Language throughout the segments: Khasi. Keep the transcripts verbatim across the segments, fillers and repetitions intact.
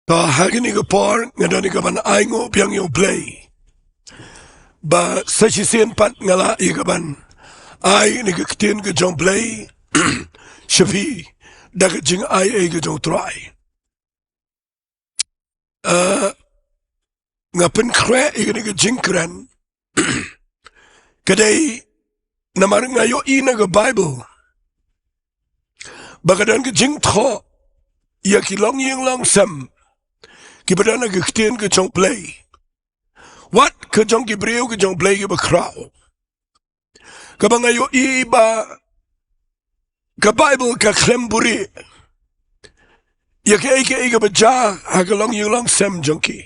To, ha kane ka por nga don ïa ka ban ai nguh biang ïa U Blei ba sa shisien pat nga lah ïa ka ban ai ïa kane ka ktien ka jong U Blei sha phi da ka jingai ei ka jong U Trai. Eh, nga pynkhreh ïa kane ka jingkren ka dei namar nga ïohi na ka Baibl ba ka don ka jingthoh ïa ki longïing longsem kiba don ha ka ktien ka jong U Blei, wat ka jong ki briew ka jong U Blei kiba khraw. Kaba nga ïohi ba ka Baibl ka khlem buhrieh ïa kaei kaei kaba jia ha ka longïing longsem jong ki.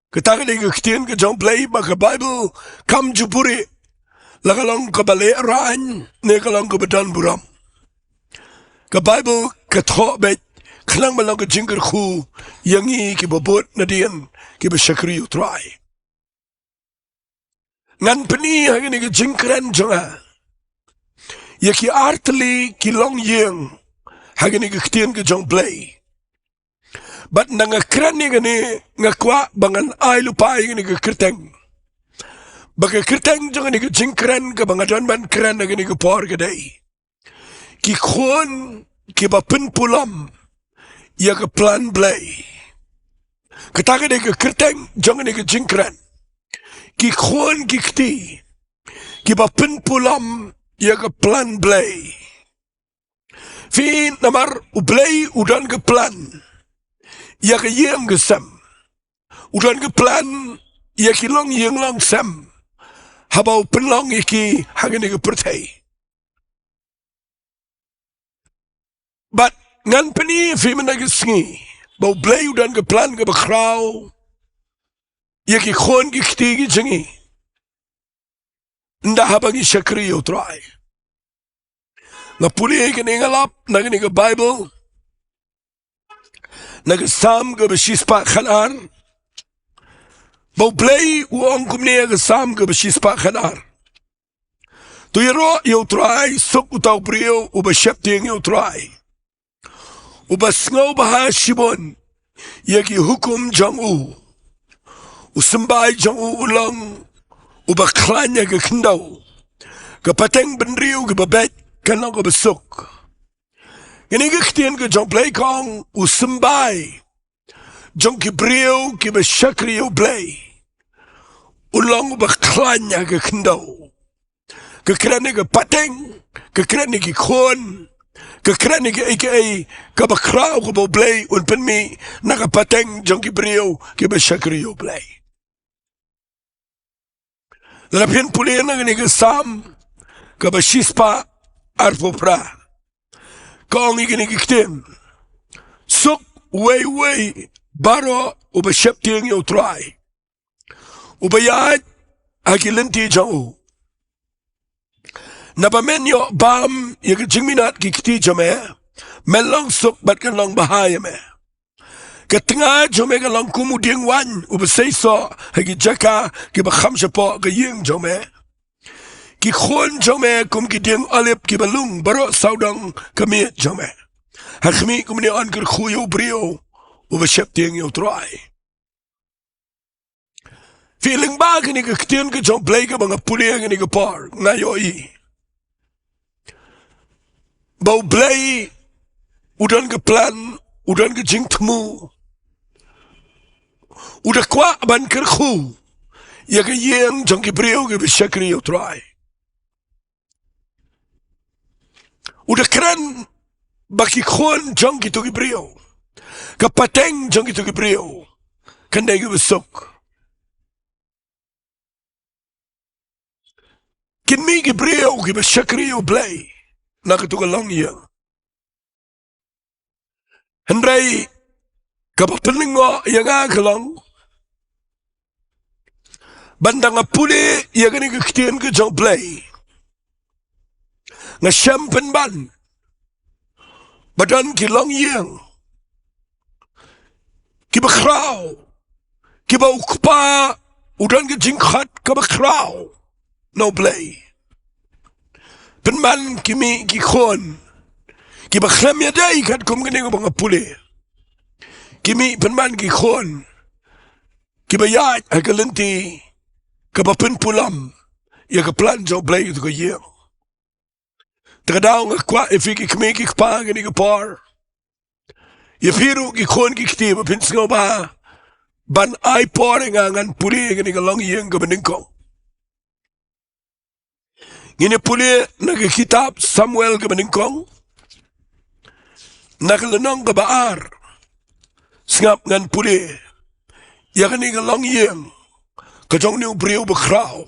Kata ka dei ka ktien ka jong U Blei ba ka Baibl kam ju buhrieh, la ka long kaba lehraiñ ne ka long kaba don burom. Ka Baibl ka thoh beit khnang ba long ka jingkyrkhu ïa ngi kiba bud nadien kiba shakri ïa U Trai. Ngan pyni ha kane ka jingkren jong nga ïa ki artylli ki longïing ha kane ka ktien ka jong U Blei. Bad ynda nga kren ïa kane, nga kwah ba ngan ai lypa ïa kane ka kyrteng, ba ka kyrteng jong kane ka jingkren kaba nga don ban kren ha kane ka por ka dei ki khun kiba pynpulom ïa ka plan Blei. Kata ka dei ka kyrteng jong kane ka jingkren, ki khun ki kti kiba pynpulom ïa ka plan Blei. Phi, namar U Blei u don ka plan ïa ka ïing ka sem, u don ka plan ïa ki longïing longsem haba u pynlong ïa ki ha kane ka pyrthei. Bad ngan pyni ïa phi mynta ka sngi ba U Blei u don ka plan kaba khraw ïa ki khun ki kti ki jong ngi ynda haba ngi shakri ïa U Trai. Nga pule kane, nga lap na kane ka Baibl na ka Salm kaba shispah khatar, ba U Blei u ong kumne ha ka Salm kaba shispah khatar: To ïaroh ïa U Trai, suk uta u briew uba sheptieng ïa U Trai, uba sngewbha shibun ïa ki hukum jong u. U symbai jong u u long uba khlaiñ ha ka khyndew, ka pateng bynriew kaba beit kan long kaba suk. Kane ka ktien ka jong U Blei ka ong u symbai jong ki briew kiba shakri ïa U Blei u long uba khlaiñ ha ka khyndew. Ka kren ïa ka pateng, ka kren ïa ki khun, ka kren ïa kaei kaei kaba khraw kaba U Blei un pynmih na ka pateng jong ki briew kiba shakri ïa U Blei. Lada phin pule na kane ka Salm kaba shispah arphew phra, ka ong ïa kine ki ktien: Suk uwei uwei baroh uba sheptieng ïa U Trai, uba ïaid ha ki lynti jong u. Naba men ïoh bam ïa ka jingminot ki kti jong me, men long suk bad kan long bha ïa me. Ka tnga jong me ka long kum u dieng waiñ uba seisoh ha ki jaka kiba kham shapoh ka ïing jong me. Ki khun jong me kum ki dieng olib kiba lung baroh sawdong ka miej jong me. Ha khmih, kumne yn kyrkhu ïa u briew uba sheptieng ïa U Trai. Phi, lyngba kane ka ktien ka jong U Blei kaba nga pule ha kane ka por, nga ïohi ba U Blei u don ka plan, u don ka jingthmu, u da kwah ban kyrkhu ïa ka ïing jong ki briew kiba shakri ïa U Trai. U da kren ba ki khun jong kito ki briew, ka pateng jong kito ki briew, kan dei kaba suk. Kin mih ki briew kiba shakri ïa U Blei na kato ka longïing. Hynrei kaba pynlyngngoh ïa nga ka long ba ynda nga pule ïa kane ka ktien ka jong U Blei, nga shem pynban ba don ki longïing kiba khraw, kiba u kpa u don ka jingkhot kaba khraw na U Blei. Pynban ki mih ki khun kiba khlem ïadei, katkum kane kaba nga pule. ki mih pynban ki khun kiba ïaid ha ka lynti kaba pynpulom ïa ka plan jong U Blei ïa ka ïing. Te ka daw nga kwah ïa phi ki kmie ki kpa kane ka por, ïa phi ruh ki khun ki kti, ba phin sngewbha ban ai por ïa nga ngan pule ïa kane ka longïing kaba nyngkong. Ngin ïa pule na ka kitab Samuel kaba nyngkong, na ka lynnong kaba ar. Sngap ngan pule ïa kane ka longïing ka jong une u briew bakhraw,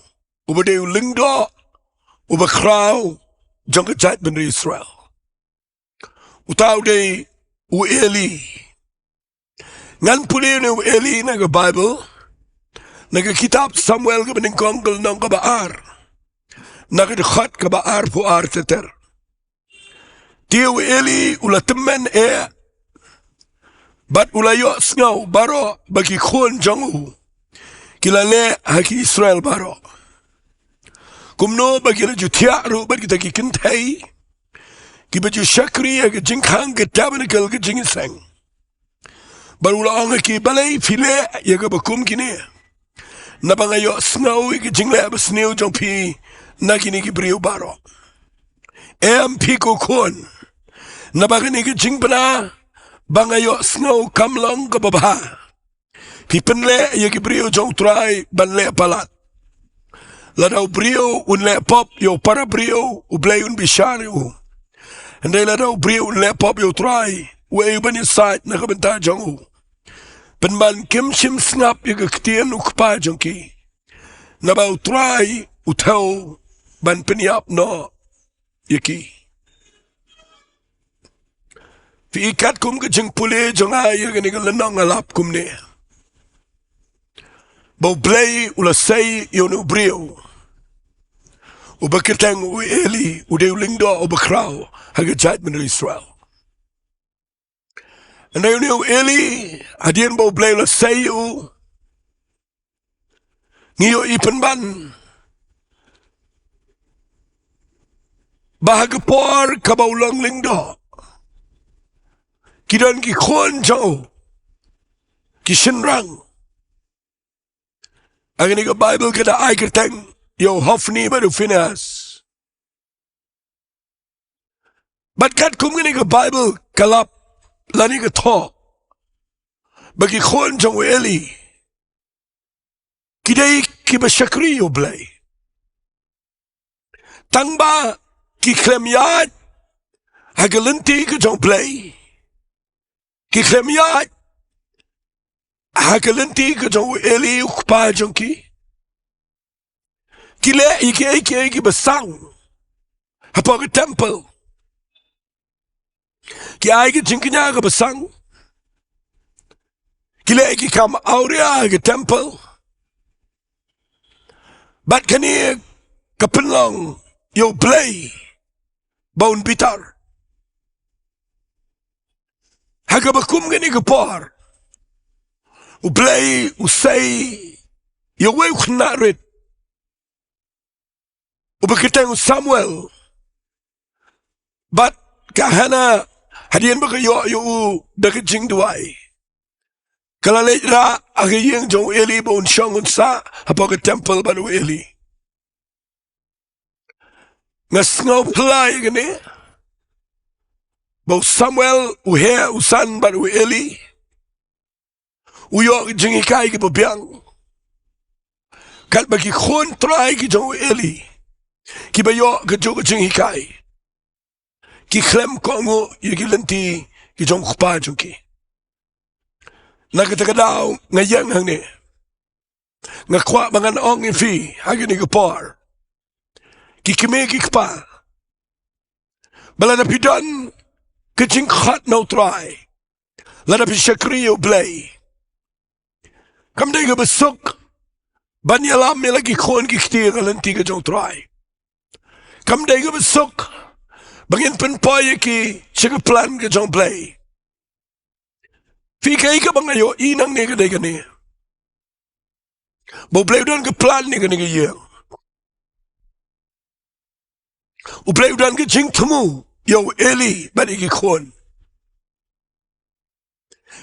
uba dei u lyngdoh uba khraw jong ka jaitbynriew Israel. Uta u dei u Eli. Ngan pule ïa une u Eli na ka Baibl, na ka kitab Samuel kaba nyngkong, ka lynnong kaba ar, na ka dkhot kaba arphew ar ter ter. Te u Eli u la tymmen eh, bad u la ïohsngew baroh ba ki khun jong u ki la leh ha ki Israel baroh, kumno ba ki la ju thiah ruh bad kita ki kynthei kiba ju shakri ha ka jingkhang ka tabernakl ka jingïaseng. Bad u la ong ha ki, balei phi leh ïa kaba kum kine? Naba nga ïohsngew ïa ka jingleh basniew jong phi na kine ki briew baroh. Em phi ko khun, naba kane ka jingbna ba nga ïohsngew kam long kaba bha. Phi pynleh ïa ki briew jong U Trai ban leh palat. Lada u briew un leh pop ïa u para briew, U Blei un bishar ïa u. Hynrei lada u briew un leh pop ïa U Trai, uei uban ïasaid na ka bynta jong u? Pynban kim shym sngap ïa ka ktien u kpa jong ki, naba U Trai u thew ban pynïap noh ïa ki. Phi i katkum ka jingpule jong nga ïa kane ka lynnong, nga lap kumne, ba U Blei u la sei ïa une u briew uba kyrteng u Eli, u dei u lyngdoh uba khraw ha ka jaitbynriew Israel. Hynrei une u Eli, hadien ba U Blei u la sei ïa u, ngi ïohi pynban ba ha ka por kaba u long lyngdoh, ki don ki khun jong u, ki shynrang. Ha kane ka Baibl ka da ai kyrteng ïa u Hophni bad u Phinehas. Bad katkum kane ka Baibl ka lap lane ka thoh ba ki khun jong u Eli ki dei kiba shakri ïa U Blei. Tang ba ki khlem ïaid ha ka lynti ka jong U Blei, ki khlem ïaid ha ka lynti ka jong u Eli u kpa jong ki, ki leh ïa kiei kiei kiba sang hapoh ka temple. Ki ai ka jingkñia kaba sang, ki leh ïa ki kam awria ha ka temple. Bad kane ka pynlong ïa U Blei ba un bitar. Ha kaba kum kane ka por, U Blei u sei ïa uwei u khynnah rit uba kyrteng u Samuel. Bad ka Hana, hadien ba ka ïoh ïa u da ka jingduwai, ka la leit rah ha ka ïing jong u Eli ba un shong un sah hapoh ka temple bad u Eli. Nga sngewphylla ïa kane, ba u Samuel u heh u san bad u Eli, u ïoh ka jinghikai kaba biang. Katba ki khun trai ki jong u Eli kiba ïoh kajuh ka jinghikai, ki khlem kohnguh ïa ki lynti ki jong u kpa jong ki. Na kata ka daw nga ïeng hangne, nga kwah ba ngan ong ïa phi ha kane ka por, ki kmie ki kpa, ba lada phi don ka jingkhot na U Trai, lada phi shakri ïa U Blei, kam dei kaba suk ban ïalam ïa la ki khun ki kti ha ka lynti ka jong U Trai. Kam dei kaba suk ba ngin pynpoi ïa ki sha ka plan ka jong U Blei. Phi, kaei kaba nga ïohi nangne ka dei kane, ba U Blei u don ka plan ïa kane ka ïing. U Blei u don ka jingthmu ïa u Eli bad ïa ki khun.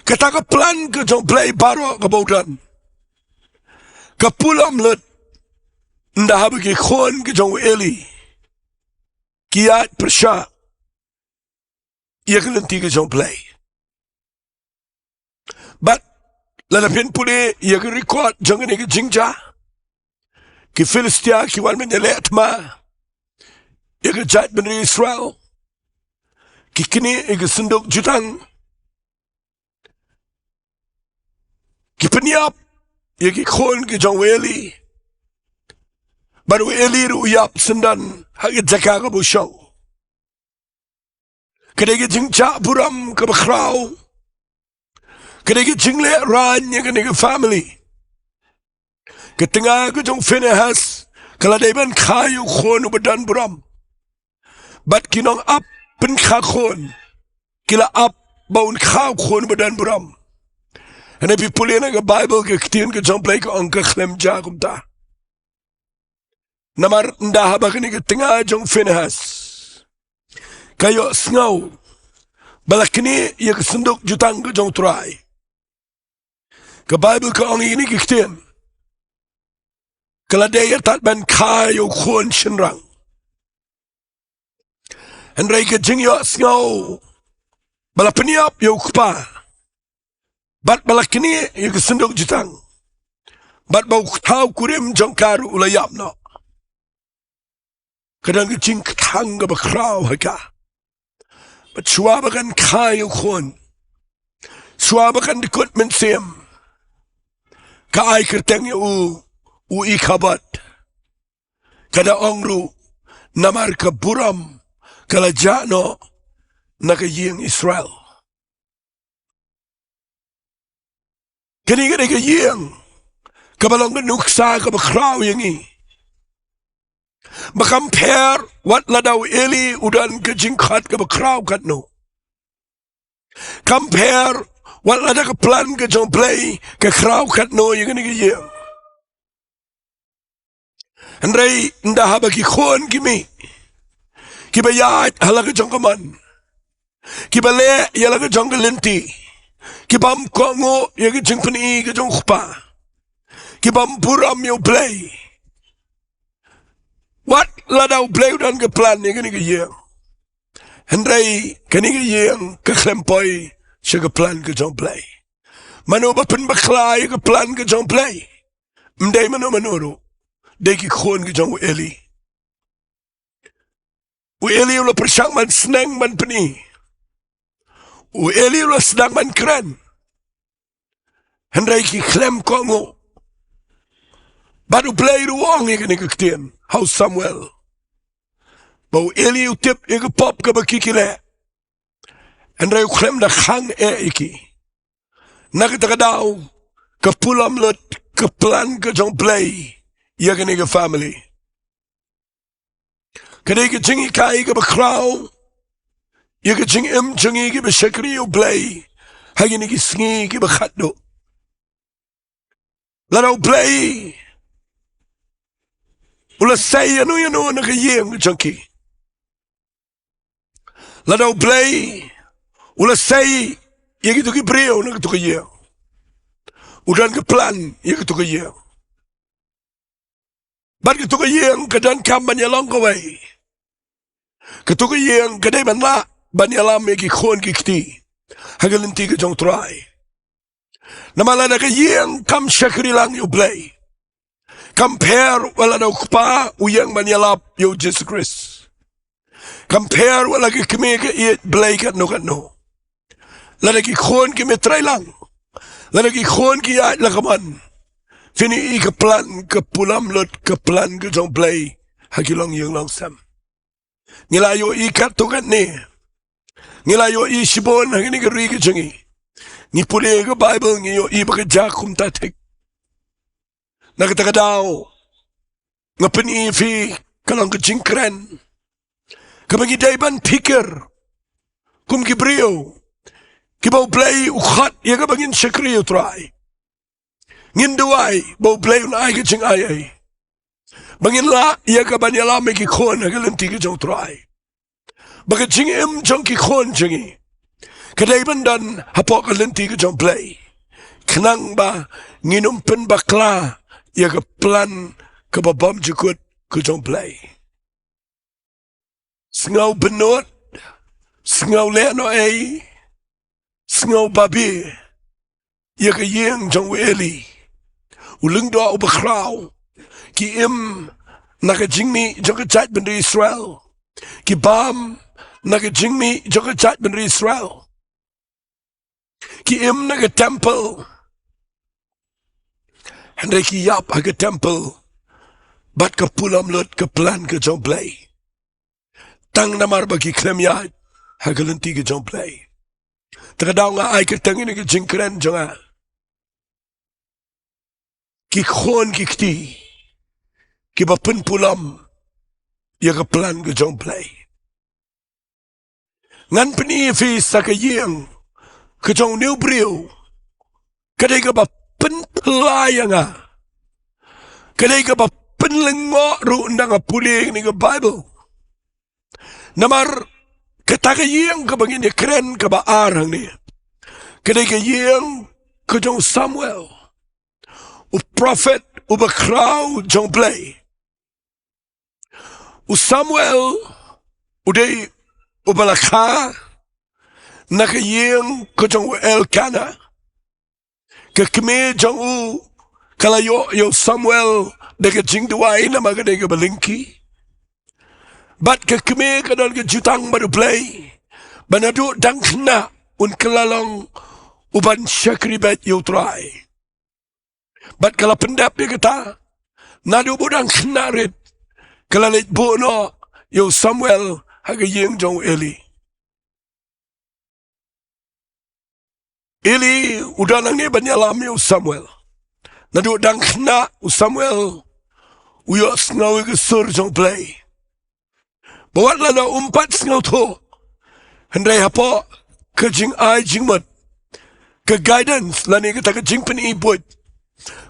Kata ka plan ka jong U Blei baroh kaba u don ka pulom lut ynda haba ki khun ka jong u Eli ki ïaid pyrshah ïa ka lynti ka jong U Blei. Bad lada phin pule ïa ka record jong kane ka jingjia, ki Philistia ki wan ban ïaleh thma ïa ka jaitbynriew Israel, ki knieh ïa ka synduk jutang, ki pynïap ïa ki khun ki jong u Eli. Bad u Eli ruh u ïap syndon ha ka jaka kaba u shong. Ka dei ka jingjah burom kaba khraw. Ka dei ka jingleh rain ïa kane ka family. Ka tnga ka jong u Phinehas ka la dei ban kha ïa u khun uba don burom. Bad ki nongap pynkha khun ki la ap ba un kha u khun uba don burom. Hynrei phi pule na ka Baibl, ka ktien ka jong U Blei ka ong ka khlem jia kumta. Namar ynda haba kane ka tnga jong u Phinehas ka ïohsngew ba la knieh ïa ka synduk jutang ka jong U Trai, ka Baibl ka ong ïa kine ki ktien: Ka la dei ïa tad ban kha ïa u khun shynrang. Hynrei ka jingïohsngew ba la pynïap ïa u kpa bad ba la knieh ïa ka synduk jutang bad ba u thaw kurim jong ka ruh u la ïap noh, ka don ka jingkthang kaba khraw ha ka. Bad shuwa ba kan kha ïa u khun, shuwa ba kan dkut mynsiem, ka ai kyrteng ïa u u Ikabod. Ka da ong ruh, namar ka burom ka la jah noh na ka ïing Israel. Kane ka dei ka ïing kaba long ka nuksa kaba khraw ïa ngi. Ba kam pher wat lada u Eli u don ka jingkhot kaba khraw katno, kam pher wat lada ka plan ka jong U Blei ka khraw katno ïa kane ka ïing. Hynrei ynda haba ki khun ki mih, kiba ïaid ha la ka jong ka mon, kiba leh ïa la ka jong ka lynti, ki bym kohnguh ïa ka jingpyni ka jong u kpa, ki bym burom ïa U Blei, wat lada U Blei u don ka plan ïa kane ka ïing, hynrei kane ka ïing ka khlem poi sha ka plan ka jong U Blei. Mano ba pynbakla ïa ka plan ka jong U Blei? Ym dei mano mano ruh, dei ki khun ki jong u Eli. U Eli u la pyrshang ban sneng ban pyni. U Eli u la sdang ban kren. Hynrei ki khlem kohnguh. Bad U Blei ruh u ong ïa kane ka ktien ha u Samuel, ba u Eli u tip ïa ka pop kaba ki ki leh. Hynrei u khlem da khang eh ïa ki. Na kata ka daw ka pulom lut ka plan ka jong U Blei ïa kane ka family. Ka dei ka jinghikai kaba khraw ïa ka jingim jong ngi kiba shakri ïa U Blei ha kine ki sngi kiba khatduh. Lada U Blei u la sei ïano ïano na ka ïing jong ki, lada U Blei u la sei ïa kito ki briew na kato ka ïing, u don ka plan ïa kato ka ïing. Bad kato ka ïing ka donkam ban ïalong kawei. Kato ka ïing ka dei ban lah ban ïalam ïa ki khun ki kti ha ka lynti ka jong U Trai. Namar lada ka ïing kam shakri lang ïa U Blei, kam pher wat lada u kpa u ïeng ban ïalap ïa U Jisu Khrist, kam pher wat lada ki kmie ki ïeit Blei katno katno, lada ki khun ki mih trei lang, lada ki khun ki ïaid la ka mon, phin ïohi ka plan ka pulom lut ka plan ka jong U Blei ha ki longïing longsem. Ngi la ïohi katto katne. Ngi la ïohi shibun ha kane ka ri ka jong ngi. Ngi pule ka Baibl ngi ïohi ba ka jia kumta thik. Na kata ka daw nga pyni ïa phi ka long ka jingkren kaba ngi dei ban phikir kum ki briew kiba U Blei u khot ïa ka ba ngin shakri ïa U Trai. Ngin duwai ba U Blei un ai ka jingaiei ba ngin lah ïa ka ban ïalam ïa ki khun ha ka lynti ka jong U Trai, ba ka jingim jong ki khun jong ngi Ka dei ban don hapoh ka lynti ka jong U Blei, khnang ba ngin ym pynbakla ïa ka plan kaba bymjukut ka jong U Blei. Sngew bynnud, sngew leh noh ei, sngew babe ïa ka ïing jong u Eli, u lyngdoh uba khraw. Ki im na ka jingmih jong ka jaitbynriew Israel. Ki bam na ka jingmih jong ka jaitbynriew Israel. Ki im na ka temple. Hynrei ki ïap ha ka temple bad ka pulom lut ka plan ka jong U Blei. Tang namar ba ki khlem ïaid ha ka lynti ka jong U Blei. Te ka daw nga ai kyrteng ïa kane ka jingkren jong nga, ki khun ki kti kiba pynpulom ïa ka plan ka jong U Blei. Ngan pyni ïa phi sa ka ïing ka jong une u briew, ka dei kaba pynphylla ïa nga, ka dei kaba pynlyngngoh ruh ynda nga pule ïa kane ka Baibl. Namar kata ka ïing kaba ngin ïa kren kaba ar hangne, ka dei ka ïing ka jong u Samuel, u prophet uba khraw jong U Blei. U Samuel u dei uba la kha na ka ïing ka jong u Elkanah. Ka kmie jong u ka la ïoh ïa u Samuel da ka jingduwai namar ka dei kaba lyngkhi. Bad ka kmie ka don ka jutang bad U Blei ba naduh dang khynnah un kylla long u ban shakri beit ïa U Trai. Bad ka la pyndep ïa kata, naduh ba u dang khynnah rit ka la leit buh noh ïa u Samuel ha ka ïing jong u Eli. Eli u don hangne ban ïalam ïa u Samuel. Naduh dang khynnah u Samuel u ïohsngew ïa ka sur jong U Blei. Ba wat lada um pat sngewthuh, hynrei hapoh ka jingai jingmut, ka guidance lane kata ka jingpyni buit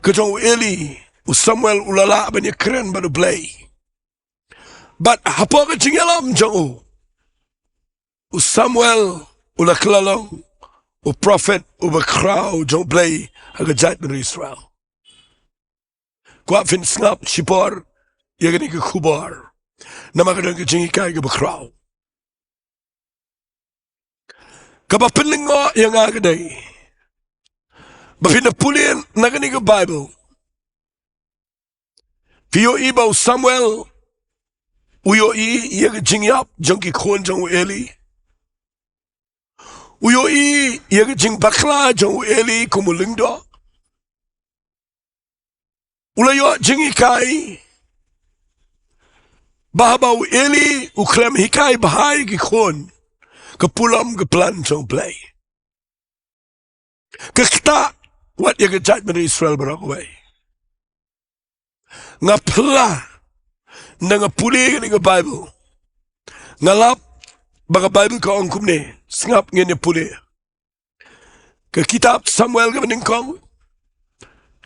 ka jong u Eli, u Samuel u la lah ban ïakren bad U Blei. Bad hapoh ka jingïalam jong u, u Samuel u la kylla long u prophet uba khraw jong U Blei ha ka jaitbynriew Israel. Kwah phin sngap shipor ïa kane ka khubor, namar ka don ka jinghikai kaba khraw. Kaba pynlyngngoh ïa nga ka dei ba phin da pule na kane ka Baibl, phi ïohi ba u Samuel u ïohi ïa ka jingïap jong ki khun jong u Eli. U ïohi ïa ka jingbakla jong u Eli kum u lyngdoh. U la ïoh jinghikai ba haba u Eli u khlem hikai bha ïa ki khun, ka pulom ka plan jong U Blei. Ka ktah wat ïa ka jaitbynriew Israel baroh kawei. Nga phylla, ynda nga pule ïa kane ka Baibl, nga lap ba ka Baibl ka ong kumne, sngap ngin ïa pule. Ka kitab Samuel kaba nyngkong,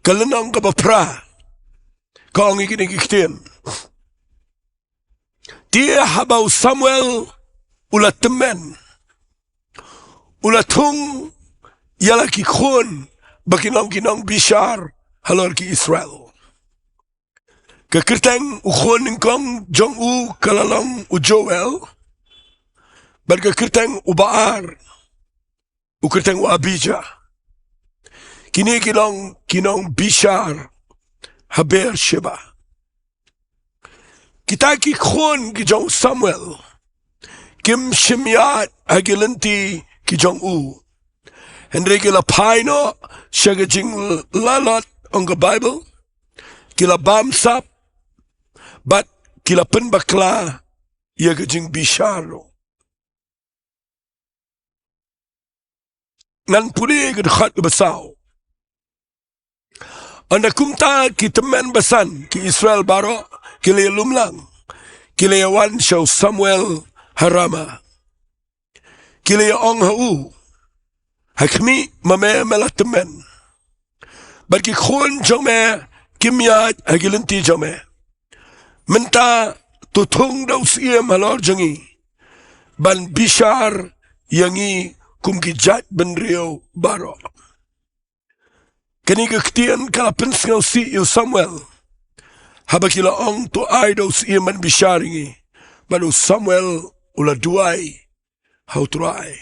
ka lynnong kaba phra, ka ong ïa kine ki ktien. Te haba u Samuel u la tymmen, u la thung ïa la ki khun ba kin long ki nongbishar halor ki Israel. Ka kyrteng u khun nyngkong jong u ka la long u Joel, bad ka kyrteng uba ar, u kyrteng u Abijah. Kine ki long ki nongbishar ha Beersheba. Kita ki khun ki jong u Samuel kim shym ïaid ha ki lynti ki jong u. Hynrei ki la phai noh sha ka jinglalot, ong ka Baibl. Ki la bamsap bad ki la pynbakla ïa ka jingbishar ruh. Ngan pule ka dkhot kaba saw. Ynda kumta ki tymmen basan ki Israel baroh ki la ïalum lang, ki la ïawan sha u Samuel ha Rama. Ki la ïa ong ha u, ha khmih, ma me me la tymmen, bad ki khun jong me kim ïaid ha ki lynti jong me. Mynta to thung da u syiem halor jong ngi ban bishar ïa ngi kum ki jait bynriew baroh. Kane ka ktien ka la pynsngewsih ïa u Samuel haba ki la ong, to ai da u syiem ban bishar ïa ngi. Bad u Samuel u la duwai ha u Trai.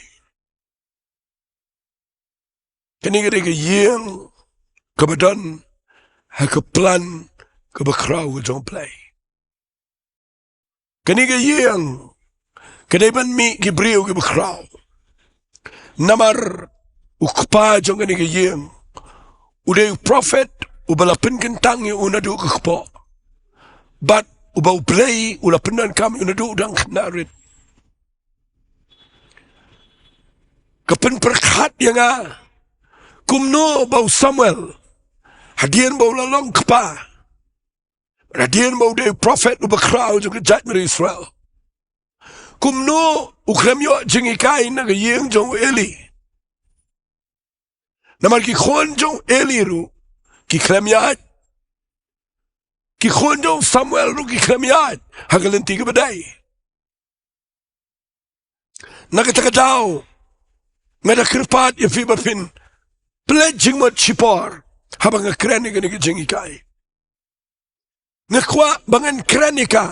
Kane ka dei ka ïing kaba don ha ka plan kaba khraw ka jong u Blei. Kane ka ïing ka dei ban mih ki briew kiba khraw. Namar u kpa jong kane ka ïing u dei u prophet uba la pynkyntang ïa u naduh ka kpoh. Bad uba u Blei u la pyndonkam ïa u naduh u dang khynnah rit. Ka pynpyrkhat ïa nga kumno ba u Samuel, hadien ba u la long kpa, hadien ba u dei u prophet uba khraw jong ka jaitbynriew Israel, kumno u khlem ïoh jinghikai na ka ïing jong u Eli. Namar ki khun jong u Eli ruh ki khlem ïaid. Ki khun jong u Samuel ruh ki khlem ïaid ha ka lynti kaba dei. Na kata ka daw nga da kyrpad ïa phi ba phin pynleit jingmut shipor haba nga kren ïa kane ka jinghikai. Nga kwah ba ngan kren ïa ka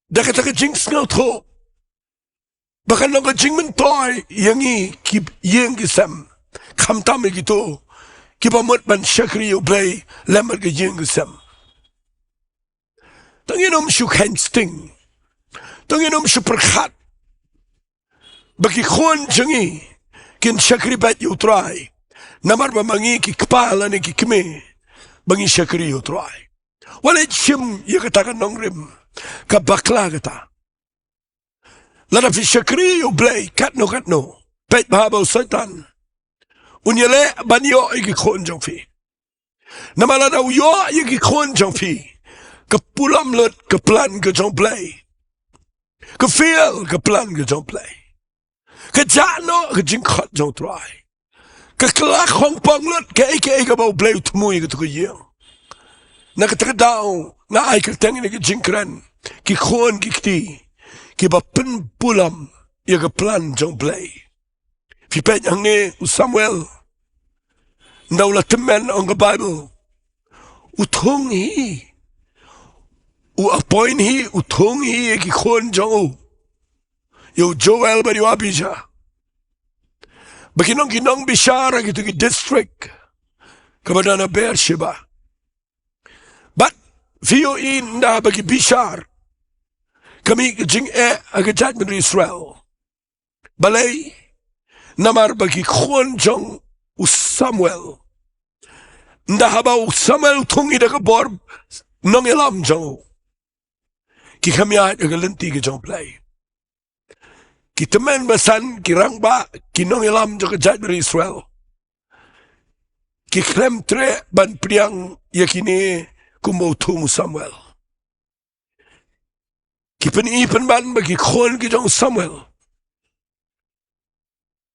da kata ka jingsngewthuh ba kan long ka jingmyntoi ïa ngi ki ïing ki sem, khamtam ïa kito kiba mut ban shakri ïa u Blei lem bad ka ïing ka sem. To ngin ym shu kheiñ sting, to ngin ym shu pyrkhat ba ki khun jong ngi kin shakri beit ïa u Trai namar ba ma ngi ki kpa lane ki kmie ba ngi shakri ïa u Trai. Wat leit shim ïa kata ka nongrim, ka bakla kata. Lada phi shakri ïa u Blei katno katno, peit bha ba u Soitan un ïaleh ban ïoh ïa ki khun jong phi. Namar lada u ïoh ïa ki khun jong phi, ka pulom lut ka plan ka jong u Blei. Ka fail ka plan ka jong u Blei. Ka jah noh ka jingkhot jong u Trai. Ka kylla khongpong lut kaei kaei kaba u Blei u thmu ïa kato ka ïing. Na kata ka daw nga ai kyrteng ïa ka jingkren, ki khun ki kti kiba pynpulom ïa ka plan jong u Blei. Phi peit hangne u Samuel, ynda u la tymmen, ong ka Baibl, u thung hi, u appoint hi, u thung hi ïa ki khun jong u, ïa u Joel bad ïa u Abijah, ba kin long ki nongbishar ha kito ki district kaba don ha Beersheba. Bad phi ïohi ynda ba ki bishar, ka mih ka jingeh ha ka jaitbynriew Israel. Balei? Namar ba ki khun jong u Samuel, ynda haba u Samuel u thung hi da ka bor nongïalam jong u, ki khlem ïaid ha ka lynti ka jong u Blei. Ki tymmen basan, ki rangbah, ki nongïalam jong ka jaitbynriew Israel, ki khlem treh ban pdiang ïa kine kumba u thung u Samuel. Ki pyni pynban ba ki khun ki jong u Samuel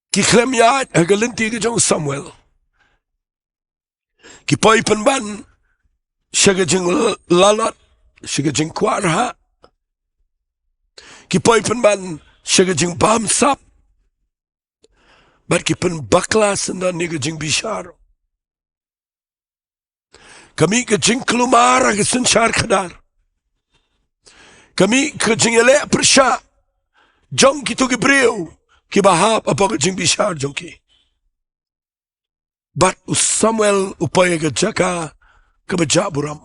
ki khlem ïaid ha ka lynti ka jong u Samuel. Ki poi pynban sha ka jinglalot, sha ka jingkwah rhah. Ki poi pynban sha ka jingbamsap. Bad ki pynbakla syndon ïa ka jingbishar. Ka mih ka jingkulmar ha ka synshar khadar. Ka mih ka jingïaleh pyrshah jong kito ki briew kiba hap hapoh ka jingbishar jong ki. Bad u Samuel u poi ha ka jaka kaba jah burom.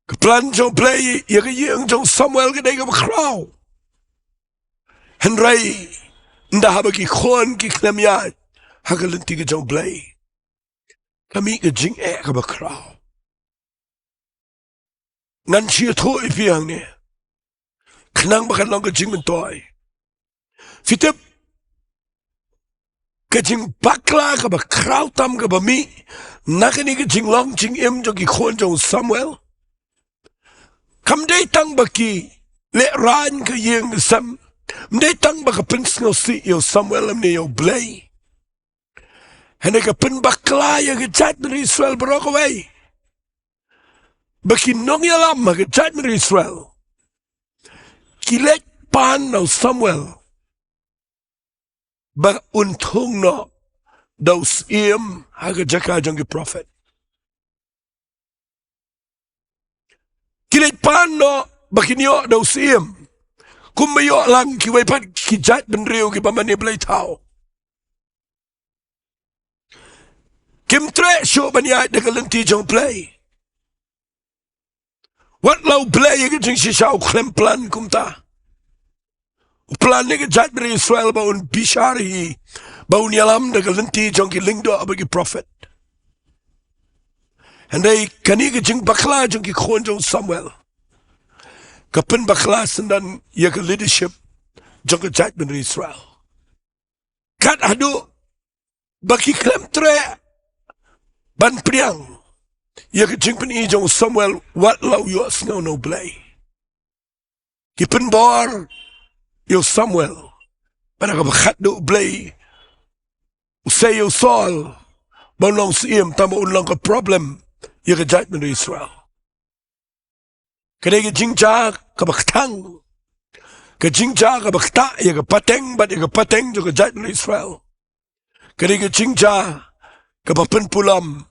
Ka plan jong u Blei ïa ka ïing jong u Samuel ka dei kaba khraw. Hynrei ynda haba ki khun ki khlem ïaid ha ka lynti ka jong u Blei, ka mih ka jingeh kaba khraw. Ngan shu ïathuh ïa phi hangne khnang ba kan long ka jingmyntoi. Phi tip, ka jingbakla kaba khraw tam kaba mih na kane ka jinglong jingim jong ki khun jong u Samuel, kam dei tang ba ki lehraiñ ka ïing ka sem, kam dei tang ba ka pynsngewsih ïa u Samuel lymne ïa u Blei. Hynrei ka pynbakla ïa ka jaitbynriew Israel baroh kawei. Ba ki nongïalam ha ka jaitbynriew Israel ki leit pan na u Samuel ba un thung noh da u syiem ha ka jaka jong ki prophet. Ki leit pan noh ba kin ïoh da u syiem, kumba ïoh lang kiwei pat ki jaitbynriew kiba mane blei thaw. Kim treh shuh ban ïaid da ka lynti jong u Blei. Wat la u Blei ïa ka jingshisha u khlem plan kumta. U plan ïa ka jaitbynriew Israel ba un bishar hi, ba un ïalam da ka lynti jong ki lyngdoh bad ki prophet. Hynrei kane ka jingbakla jong ki khun jong u Samuel ka pynbakla syndon ïa ka leadership jong ka jaitbynriew Israel. Kat haduh ba ki khlem treh ban pdiang ïa ka jingpyni jong u Samuel wat la u ïohsngew na u Blei. Ki pynbor ïa u Samuel, bad ha kaba khatduh u Blei u sei ïa u Saul ba un long syiem, tangba un long ka problem ïa ka jaitbynriew Israel. Ka dei ka jingjia kaba kthang, ka jingjia kaba ktah ïa ka pateng bad ïa ka pateng jong ka jaitbynriew Israel. Ka dei ka jingjia kaba pynpulom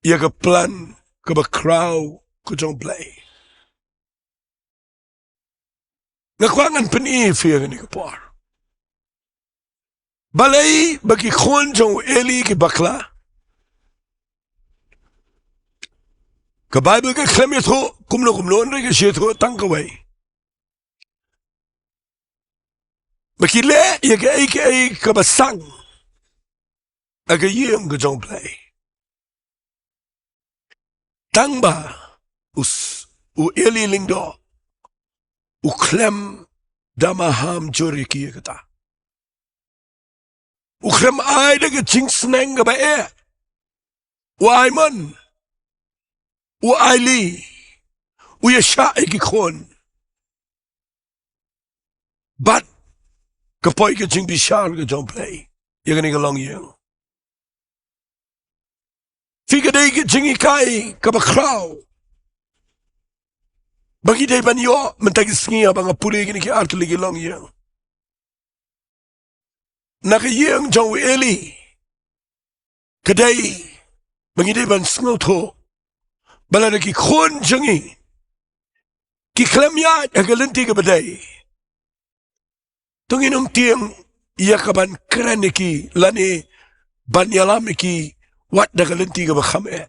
ïa ka plan kaba khraw ka jong u Blei. Nga kwah ngan pyni ïa phi ha kane ka por, balei ba ki khun jong u Eli ki bakla. Ka Baibl ka khlem ïathuh kumno kumno, hynrei ka shu ïathuh tang kawei, ba ki leh ïa kaei kaei kaba sang ha ka ïing ka jong u Blei. Tangba u s-, u Eli lyngdoh u khlem da maham jur ïa ki ïa kata. U khlem ai da ka jingsneng kaba eh. U ai mon, u ai li, u ïashah ïa ki khun. Bad ka poi ka jingbishar ka jong u Blei ïa kane ka longïing. Phi, ka dei ka jinghikai kaba khraw ba ngi dei ban ïoh mynta ka sngi haba nga pule kine ki artylli ki longïing. Na ka ïing jong u Eli, ka dei ba ngi dei ban sngewthuh ba lada ki khun jong ngi ki khlem ïaid ha ka lynti kaba dei, to ngin ym tieng ïa ka ban kren ïa ki lane ban ïalam ïa ki wat da ka lynti kaba kham eh.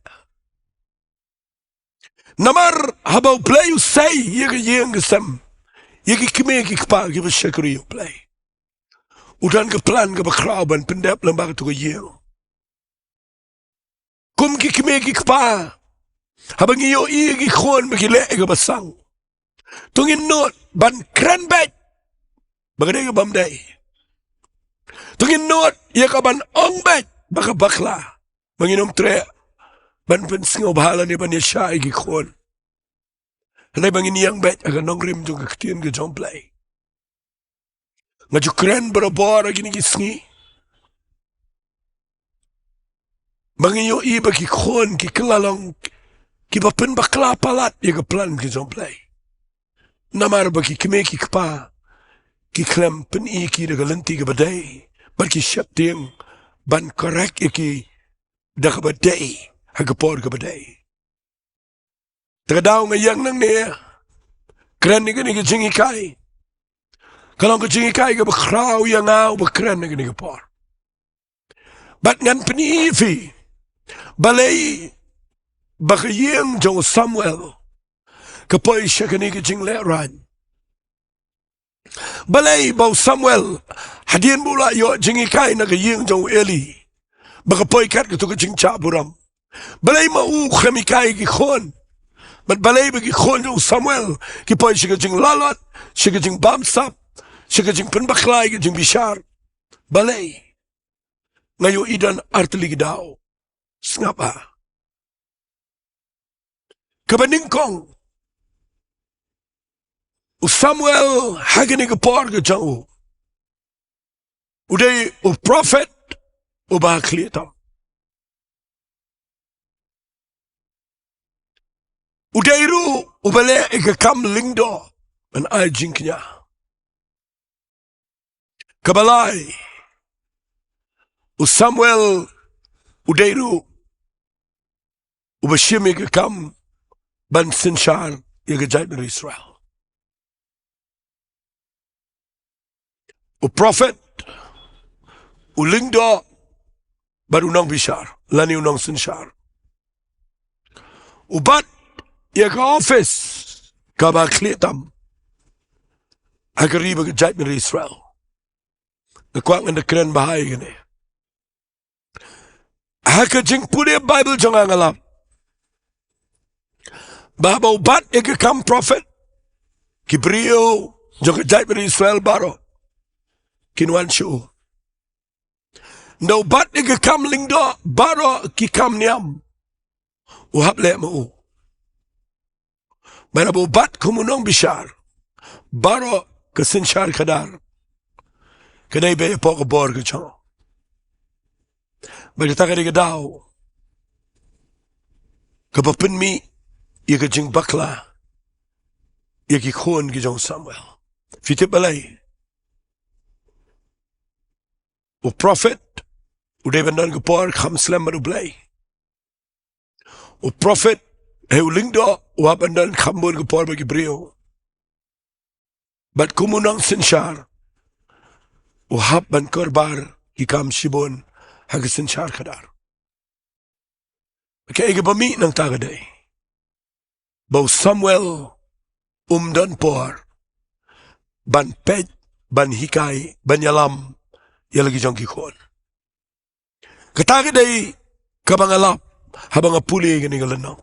Namar haba u Blei u sei ïa ka ïing ka sem, ïa ki kmie ki kpa kiba shakri ïa u Blei, u don ka plan kaba khraw ban pyndep lyngba kato ka ïing. Kum ki kmie ki kpa, haba ngi ïohi ïa ki khun ba ki leh ïa kaba sang, to ngin nud ban kren beit ba ka dei kaba ym dei. To ngin nud ïa ka ban ong beit ba ka bakla, ba ngin ym treh ban pynsngewbha lane ban ïashah ïa ki khun. Hynrei ba ngin ïeng beit ha ka nongrim jong ka ktien ka jong u Blei. Nga ju kren barabor ha kine ki sngi ba ngi ïohi ba ki khun ki kylla long kiba pynbakla palat ïa ka plan ka jong u Blei. Namar ba ki kmie ki kpa ki khlem pyni ïa ki da ka lynti kaba dei, bad ki sheptieng ban correct ïa ki da kaba dei ha ka por kaba dei. Te ka daw nga ïeng nangne kren ïa kane ka jinghikai, ka long ka jinghikai kaba khraw ïa nga uba kren ha kane ka por. Bad ngan pyni ïa phi balei ba ka ïing jong u Samuel ka poi sha kane ka jinglehrain. Balei ba u Samuel, hadien ba u la ïoh jinghikai na ka ïing jong u Eli, ba ka poi kat kato ka jingjah burom? Balei ma u khlem hikai ki khun? Bad balei ba ki khun jong u Samuel ki poi sha ka jinglalot, sha ka jingbamsap, sha ka jingpynbakla ïa ka jingbishar? Balei? Nga ïohi don artylli ki daw. Sngap ha kaba nyngkong, u Samuel ha kane ka por ka jong u, u dei u prophet uba khlieh tam. U dei ruh uba leh ïa ka kam lyngdoh ban ai jingkñia. Kaba lai, U Samuel u dei ruh uba shim ïa ka kam ban synshar ïa ka jaitbynriew Israel. U prophet, u lyngdoh, bad u nongbishar lane u nongsynshar. U bat ïa ka office kaba khlieh tam ha ka ri bad ka jaitbynriew Israel. Nga kwah ngan da kren bha ïa kane. Ha ka jingpule Baibl jong nga nga lap ba haba u bat ïa ka kam prophet, ki briew jong ka jaitbynriew Israel baroh kin wan sha u. Ynda u bat ïa ka kam lyngdoh, baroh ki kam niam u hap leh ma u. Bad haba u bat kum u nongbishar, baroh ka synshar khadar ka dei beit hapoh ka bor ka jong u. Bad kata ka dei ka daw kaba pynmih ïa ka jingbakla ïa ki khun ki jong u Samuel. Phi tip balei? U prophet u dei ban don ka por kham slem bad U Blei. U prophet, hei, u lyngdoh u hap ban don kham bun ka por bad ki briew. Bad kum u nongsynshar u hap ban kyrpad ïa ki kam shibun ha ka synshar khadar. Kaei kaba mih nangta ka dei ba u Samuel um don por ban peit, ban hikai, ban ïalam ïa la ki jong ki khun. Kata ka dei kaba nga lap haba nga pule ïa kane ka lynnong.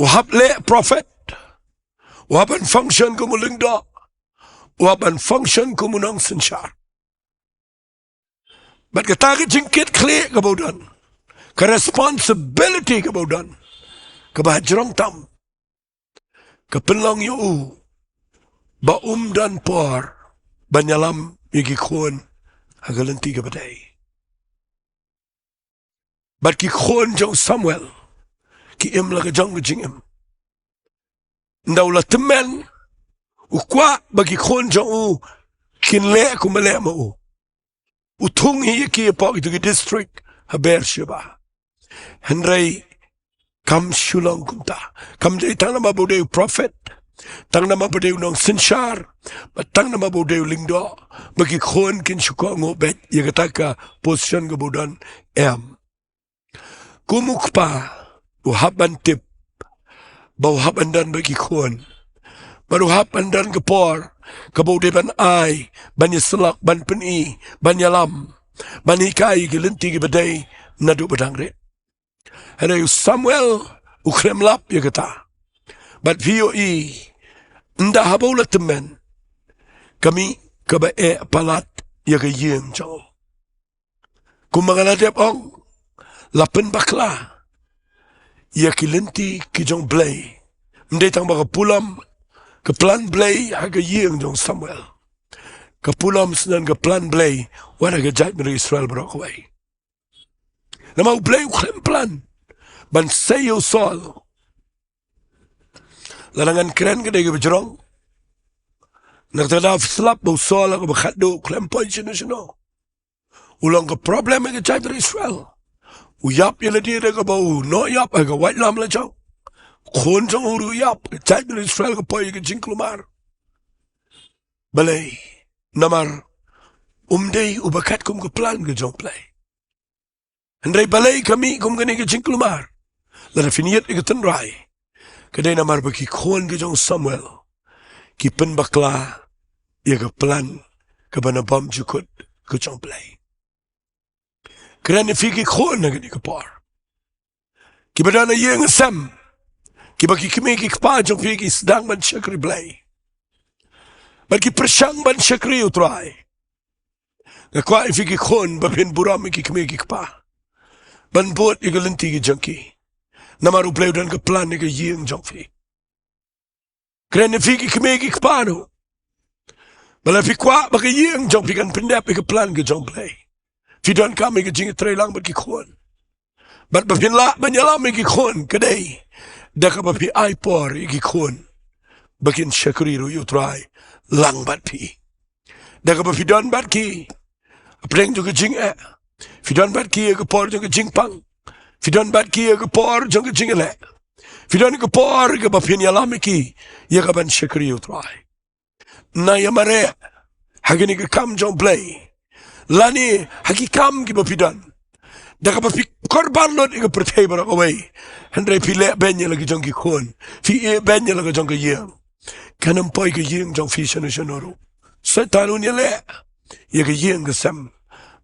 U hap leh prophet, u hap ban function kum u lyngdoh, u hap ban function kum u nongsynshar. Bad kata ka jingkitkhlieh kaba u don, ka responsibility kaba u don, kaba hajrong tam, ka pynlong ïa u ba um don por ban ïalam ïa ki khun ha ka lynti kaba dei. Bad ki khun jong u Samuel ki im la ka jong ka jingim. Ynda u la tymmen, u kwah ba ki khun jong u kin leh kumba leh ma u. U thung hi ïa ki hapoh kito ki district ha Beersheba. Hynrei kam shu long kumta. Kam dei tang namar ba u dei u prophet, tang namar ba u dei u nongsynshar, bad tang namar ba u dei u lyngdoh, ba ki khun kin shu kohnguh beit ïa kata ka position kaba u don, em. Kum u kpa, u hap ban tip ba u hap ban don bad ki khun. Bad u hap ban don ka por kaba u dei ban ai, ban ïasyllok, ban pyni, ban ïalam, ban hikai ïa ki lynti kiba dei naduh ba dang rit. Hynrei u Samuel u khlem lap ïa kata. Bad phi ïohi, ynda haba u la tymmen, ka mih kaba eh palat ïa ka ïing jong u. Kumba nga la dep ong, la pynbakla ïa ki lynti ki jong Blei. Ym dei tang ba ka pulom ka plan Blei ha ka ïing jong u Samuel, ka pulom sdang ka plan Blei wat ha ka jaitbynriew Israel baroh kawei. Namar u Blei u khlem plan ban sei ïa u Saul. Lada ngan kren ka dei kaba jrong, na kata ka daw phi slap ba u Saul ha kaba khatduh u khlem poi shano shano. U long ka problem ha ka jaitbynriew Israel. U ïap ïa lade da kaba u noh ïap ha ka waitlam la jong. Khun jong u ruh u ïap, ka jaitbynriew Israel ka poi ha ka jingkulmar. Balei? Namar um dei uba katkum ka plan ka jong Blei. Hynrei balei ka mih kum kane ka jingkulmar? Lada phin ïohi ïa ka tynrai, ka dei namar ba ki khun ki jong u Samuel ki pynbakla ïa ka plan kaba na bymjukut ka jong Blei. Kren ïa phi ki khun ha kane ka por, kiba don ha ïing ha sem, kiba ki kmie ki kpa jong phi ki sdang ban shakri Blei, bad ki pyrshang ban shakri ïa u Trai. Nga kwah ïa phi ki khun ba phin burom ïa ki kmie ki kpa ban bud ïa ka lynti ka jong ki. Namar u Blei u don ka plan ïa ka ïing jong phi. Kren ïa phi ki kmie ki kpa ruh, ba lada phi kwah ba ka ïing jong phi kan pyndep ïa ka plan ka jong Blei, phi donkam ïa ka jingïatreilang bad ki khun. Bad ba phin lah ban ïalam ïa ki khun ka dei da kaba phi ai por ïa ki khun ba kin shakri ruh ïa u Trai lang bad phi. Da kaba phi don bad ki Hapdeng jong ka jingeh, phi don bad ki ïa ka por jong ka jingpang. Phi don bad ki ïa ka por jong ka jingeh. Phi don ka por kaba phin ïalam ïa ki ïa ka ban shakri ïa u Trai. Na ïa mareh ha kine ki kam jong u Blei, lane ha ki kam kiba phi don, da kaba phi kyrpad lut ïa ka pyrthei baroh kawei, hynrei phi leh beiñ ïa la ki jong ki khun, phi ïeh beiñ ïa la ka jong ka ïing, kan ym poi ka ïing jong phi shano shano ruh. Soitan un ïaleh ïa ka ïing ka sem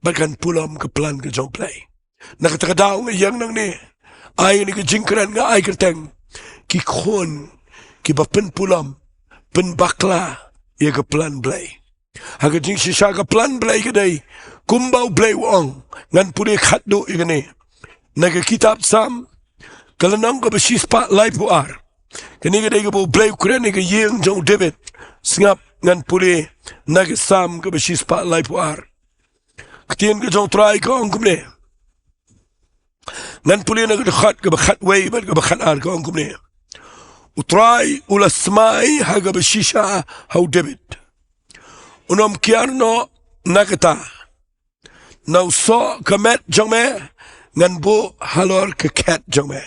bad kan pulom ka plan ka jong u Blei. Na kata ka daw nga ïeng nangne, ai ïa kane ka jingkren, nga ai kyrteng ki khun kiba pynpulom, pynbakla ïa ka plan Blei. Ha ka jingshisha ka plan Blei ka dei kumba u Blei u ong. Ngan pule khatduh ïa kane na ka kitab Salm, ka lynnong kaba shispah laiphew ar. Kane ka dei kaba u Blei u kren ïa ka ïing jong u David. Sngap, ngan pule na ka Salm kaba shispah laiphew ar. Ka ktien ka jong u Trai ka ong kumne. Ngan pule na ka dkhot kaba khatwei bad kaba khatar, ka ong kumne: U Trai u la smai ha kaba shisha ha u David. Un ym kiar noh na kata. Na u soh ka met jong me ngan buh halor ka khet jong me.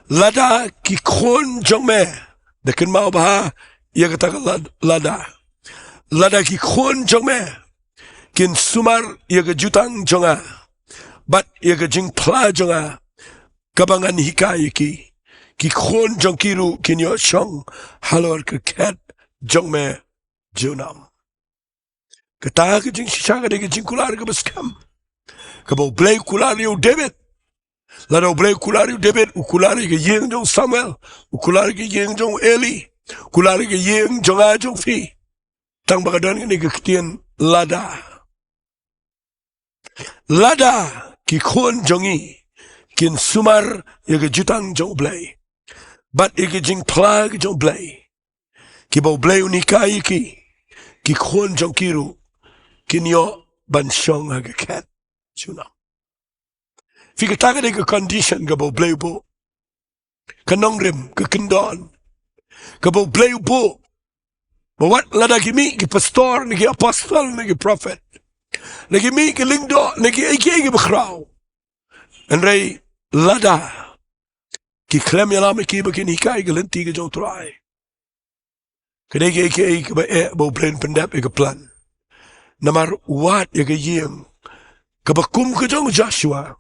Lada ki khun jong me, da kynmaw bha ïa kata ka lad-, lada. Lada ki khun jong me kin sumar ïa ka jutang jong nga bad ïa ka jingphla jong nga kaba ngan hikai ïa ki, ki khun jong ki ruh kin ïoh shong halor ka khet jong me junom. Kata ka jingshisha ka dei ka jingkular kaba skhem kaba u Blei u kular ïa u David. Lada u Blei u kular ïa u David, u kular ïa ka ïing jong u Samuel, u kular ïa ka ïing jong u Eli, u kular ïa ka ïing jong nga jong phi. Tang ba ka don kane ka ktien lada. Lada ki khun jong ngi kin sumar ïa ka jutang jong u Blei bad ïa ka jingphla ka jong u Blei, kiba u Blei un hikai ïa ki, ki khun jong ki ruh kin ïoh ban shong ha ka khet junom. Phi, kata ka dei ka condition kaba u Blei u buh. Ka nongrim, ka kyndon kaba u Blei u buh, ba wat lada ki mih ki pastor ne ki apostol ne ki prophet, ne ki mih ki lyngdoh ne kiei kiei kiba khraw, hynrei lada ki khlem ïalam ïa ki ba kin hikai ka lynti ka jong u Trai, ka dei kaei kaei kaba eh ba u Blei un pyndep ïa ka plan. Namar wad ïa ka ïing kaba kum ka jong u Joshua,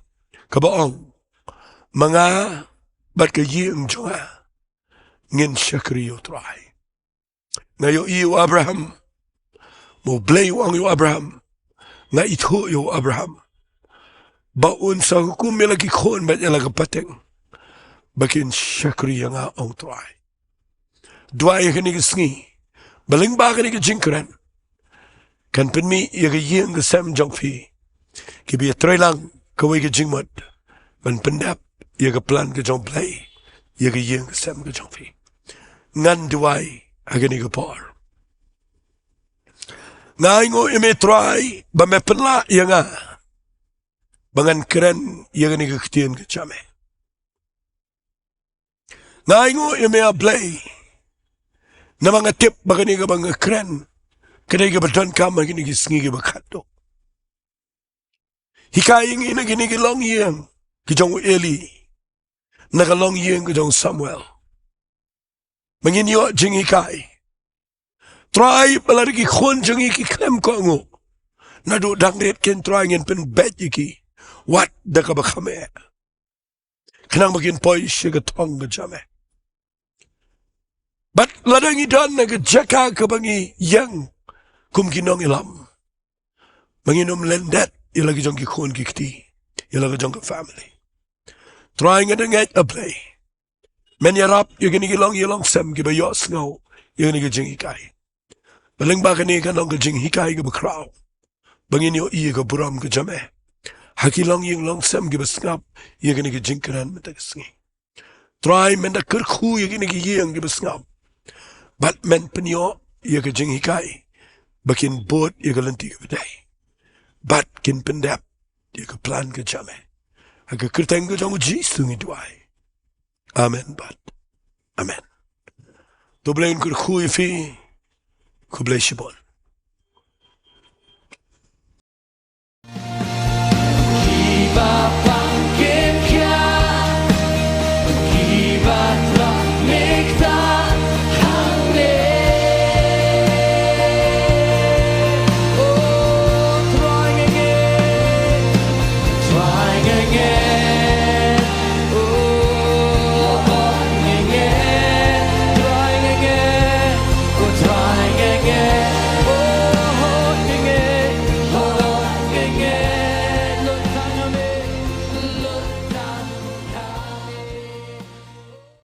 kaba ong: Ma nga bad ka ïing jong nga ngin shakri ïa u Trai. Nga ïohi ïa u Abraham, ba u Blei u ong ïa u Abraham, nga ithuh ïa u Abraham, ba un sa hukum ïa la ki khun bad ïa la ka pateng ba kin shakri ïa nga, ong u Trai. Duwai ïa kane ka sngi ba lyngba kane ka jingkren kan pynmih ïa ka ïing ka sem jong phi, kiba ïatrei lang kawei ka jingmut ban pyndep ïa ka plan ka jong u Blei ïa ka ïing ka sem ka jong phi. Ngan duwai ha kane ka por. Nga ainguh ïa me Trai ba me pynlah ïa nga ba ngan kren ïa kane ka ktien ka jong me. Nga ainguh ïa me, A Blei, namar nga tip ba kane kaba nga kren ka dei kaba donkam ha kine ki sngi kiba khatduh. Hikai ïa ngi na kine ki longïing ki jong u Eli, na ka longïing ka jong u Samuel, ba ngin ïoh jinghikai. Trai, ba lada ki khun jong ngi ki khlem kohnguh naduh dang rit, kin Trai ngin pynbeit ïa ki wat da kaba kham eh, khnang ba kin poi sha ka thong ka jong me. Bad lada ngi don na ka jaka kaba ngi ïeng kum ki nongïalam, ba ngin ym lyndet ïa la ki jong ki khun ki kti, ïa la ka jong ka family. Trai, nga da ngeit, A Blei, men ïarap ïa kine ki longïing longsem kiba ïohsngew ïa kine ki jinghikai, ba lyngba kane kan long ka jinghikai kaba khraw, ba ngin ïohi ïa ka burom ka jong me ha ki longïing longsem kiba sngap ïa kine ki jingkren mynta ka sngi. Trai, men da kyrkhu ïa kine ki ïing kiba sngap, bad men pynïoh ïa ka jinghikai ba kin bud ïa ka lynti kaba dei, bad kin pyndep ïa ka plan ka jong me. Ha ka kyrteng ka jong u Jisu ngi duwai. Amen bad amen. To Blei un kyrkhu ïa phi. Khublei shibun.